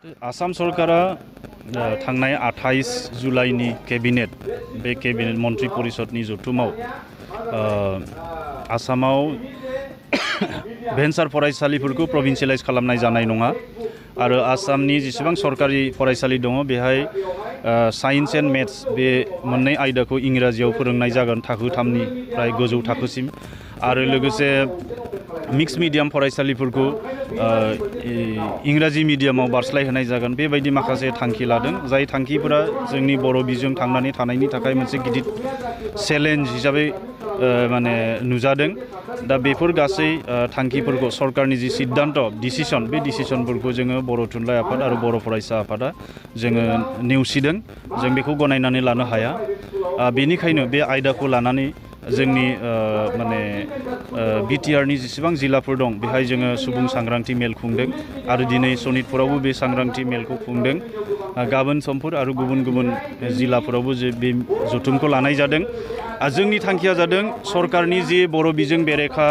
आसाम सरकारा थांनाय 28 जुलाइनि केबिनेट बे केबिनेट मन्त्रि परिषदनि जथुमाव आसामाव भेन्सार फरायसालिफोरखौ प्रभिन्सियेलाइज खालामनाय जानाय नङा आरो आसामनि जेसेबां सरकारि फरायसालि दङ बेहाय साइन्स एन्ड मेथ्स बे मोननै आयदाखौ इंराजियाव फोरोंनाय जागोन थाखो 3निफ्राय गोजौ थाखोसिम आरो लोगोसे मिक्स मिडियाम फरायसालिफोरखौ इंराजि मिडियामाव बारस्लायहोनाय जागोन बेबायदि माखासे थांखि लादों जाय थांखिफोरा जोंनि बर' बिजों थांनानै थानायनि थाखाय मोनसे गिदिर चेलेन्ज हिसाबै माने नुजादों दा बेफोर गासै थांखिफोरखौ सरकारनि जि सिद्धान्त डिसिसन बे डिसिसनफोरखौ जोङो बर' थुनलाइ आफाद आरो बर' फरायसा आफादा जोङो नेवसिदों जों बेखौ गनायनानै लानो हाया बेनिखायनो बे आयदाखौ लानानै जोंनि माने बिटिआरनि जेसेबां जिल्लाफोर दं बेहाय जोङो सुबुं सांग्रांथि मेल खुंदों आरो दिनै सनितपुरावबो बे सांग्रांथि मेलखौ खुंदों गाबोन समफोर आरो गुबुन गुबुन जिल्लाफोरावबो जे बे जथुमखौ लानाय जादों जोंनि थांखिया जादों सरकारनि जे बर' बिजों बेरेखा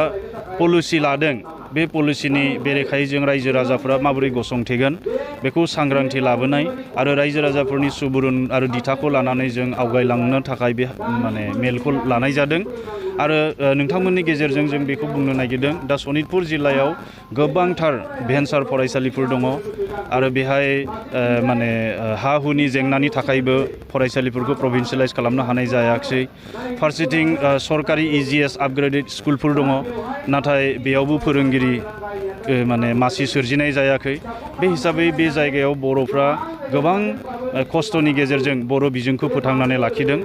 पलिसि लादों बे पलिसिनि बेरेखायै जों रायजो राजाफोरा माबोरै गसंथेगोन बेखौ सांग्रांथि लाबोनाय आरो रायजो राजाफोरनि सुबुरुन आरो दिथाखौ लानानै जों आवगायलांनो थाखाय बे माने मेलखौ लानाय जादों आरो नोंथांमोननि गेजेरजों जों बेखौ बुंनो नागिरदों दा सनितपुर जिल्लायाव गोबांथार भेन्सार फरायसालिफोर दङ आरो बेहाय माने हा हुनि जेंनानि थाखायबो फरायसालिफोरखौ प्रभिन्सियेलाइज खालामनो हानाय जायाखिसै फारसेथिं सरकारि इजिएस आपग्रेडेड स्कुलफोर दङ नाथाय बेयावबो फोरोंगिरि माने मासि सोरजिनाय जायाखै बे हिसाबै बे जायगायाव बर'फ्रा गोबां खस्थ'नि गेजेरजों बर' बिजोंखौ फोथांनानै लाखिदों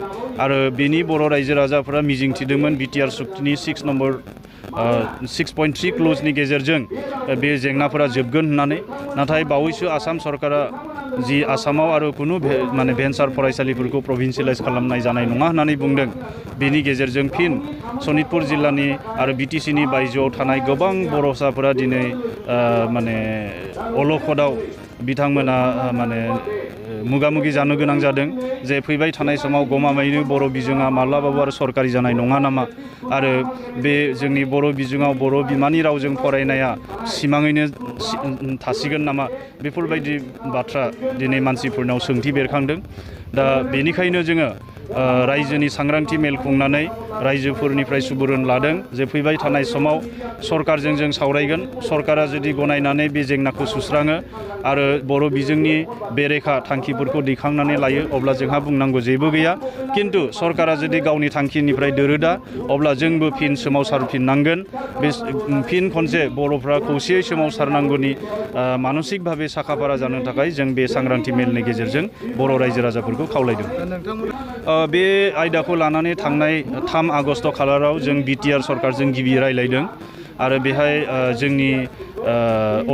आरो बेनि बर' रायजो राजाफोरा मिजिंथिदोंमोन बिटिआर सुक्तिनि 6.3 क्लजनि गेजेरजों बे जेंनाफोरा जोबगोन होननानै नाथाय बावैसो आसाम सरकारा जि आसामाव आरो खुनु माने भेन्सार फरायसालिफोरखौ प्रभिन्सियेलाइज खालामनाय जानाय नङा होननानै बुंदों बेनि गेजेरजों फिन सनितपुर जिल्लानि आरो बिटिसिनि बायजोआव थानाय गोबां बर'साफोरा दिनै माने अलखदाव बिथांमोना माने मोगा-मोगि जानो गोनां जादों जे फैबाय थानाय समाव गमामायैनो बर' बिजोङा माब्लाबाबो आरो सरकारि जानाय नङा नामा आरो बे जोंनि बर' बिजोङाव बर' बिमानि रावजों फरायनाया सिमाङैनो थासिगोन नामा बेफोरबायदि बाथ्रा दिनै मानसिफोरनाव सोंथि बेरखांदों दा बेनिखायनो जोङो रायजोनि सांग्रांथि मेल खुंनानै रायजोफोरनिफ्राय सुबुरुन लादों जे फैबाय थानाय समाव सरकारजों जों सावरायगोन सरकारा जुदि गनायनानै बे जेंनाखौ सुस्राङो आरो बर' बिजोंनि बेरेखा थांखिफोरखौ दैखांनानै लायो अब्ला जोंहा बुंनांगौ जेबो गैया किन्तु सरकारा जुदि गावनि थांखिनिफ्राय दोरोदा अब्ला जोंबो फिन सोमावसारफिननांगोन बे फिन खनसे बर'फ्रा खौसेयै सोमावसारनांगौनि मानसिक भाबै साखाफारा जानो थाखाय जों बे सांग्रांथि मेलनि गेजेरजों बर' रायजो राजाफोरखौ खावलायदों बे आयदाखौ लानानै थांनाय 3 आगस्ट खालाराव जों बिटिआर सरकारजों गिबि रायलायदों आरो बेहाय जोंनि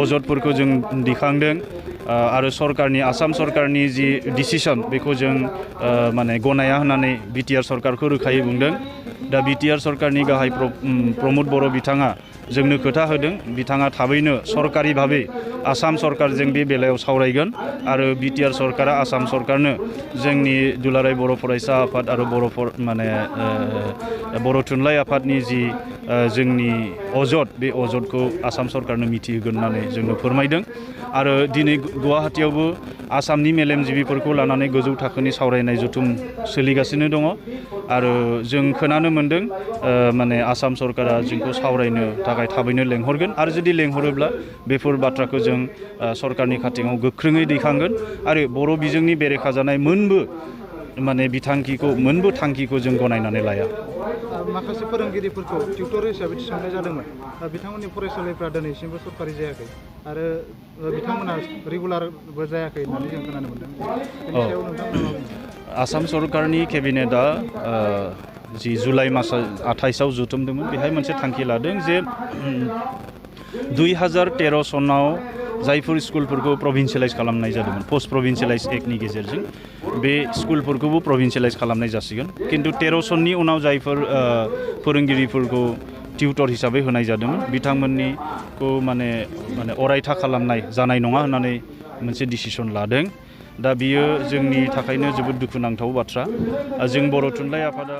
अजदफोरखौ जों दिखांदों आरो सरकारनि आसाम सरकारनि जि डिसिसन बेखौ जों माने गनाया होननानै बिटिआर सरकारखौ रोखायै बुंदों दा बिटिआर सरकारनि गाहाय प्रमद बर' बिथाङा जोंनो खोथा होदों बिथाङा थाबैनो सरकारि भाबै आसाम सरकारजों बे बेलायाव सावरायगोन आरो बिटिआर सरकारा आसाम सरकारनो जोंनि दुलाराय बर' फरायसा आफाद आरो बर' थुनलाइ आफादनि जि जोंनि अजद बे अजदखौ आसाम सरकारनो मिथिहोगोन होननानै जोंनो फोरमायदों आरो दिनै गुवाहाटीयावबो आसामनि मेलेमजिबिफोरखौ लानानै गोजौ थाखोनि सावरायनाय जथुम सोलिगासिनो दङ आरो जों खोनानो मोनदों माने आसाम सरकारा जोंखौ सावरायनो थाखाय थाबैनो लेंहरगोन आरो जुदि लेंहरोब्ला बेफोर बाथ्राखौ जों सरकारनि खाथियाव गोख्रोङै दैखांगोन आरो बर' बिजोंनि बेरेखा जानाय मोनबो थांखिखौ जों गनायनानै लाया माखासे फोरोंगिरिफोरखौ टिउटर हिसाबै थिसननाय जादोंमोन बिथांमोननि फरायसालिफ्रा दिनैसिमबो सरकारि जायाखै आरो बिथांमोना रेगुलारबो जायाखै होननानै जों खोनानो मोनदों बेनि सायाव नोंथांमोना आसाम सरकारनि केबिनेटआ जि जुलाइ मास 28आव जथुमदोंमोन बेहाय मोनसे थांखि लादों जे 2013 सनाव जायफोर स्कुलफोरखौ प्रभिन्सियेलाइज खालामनाय जादोंमोन पस्ट प्रभिन्सियेलाइज एक्टनि गेजेरजों बे स्कुलफोरखौबो प्रभिन्सियेलाइज खालामनाय जासिगोन किन्तु 13 सननि उनाव जायफोर फोरोंगिरिफोरखौ टिउटर हिसाबै होनाय जादोंमोन बिथांमोननिखौ माने अरायथा खालामनाय जानाय नङा होननानै मोनसे डिसिसन लादों दा बियो जोंनि थाखायनो जोबोद दुखुनांथाव बाथ्रा जों बर' थुनलाइ आफादा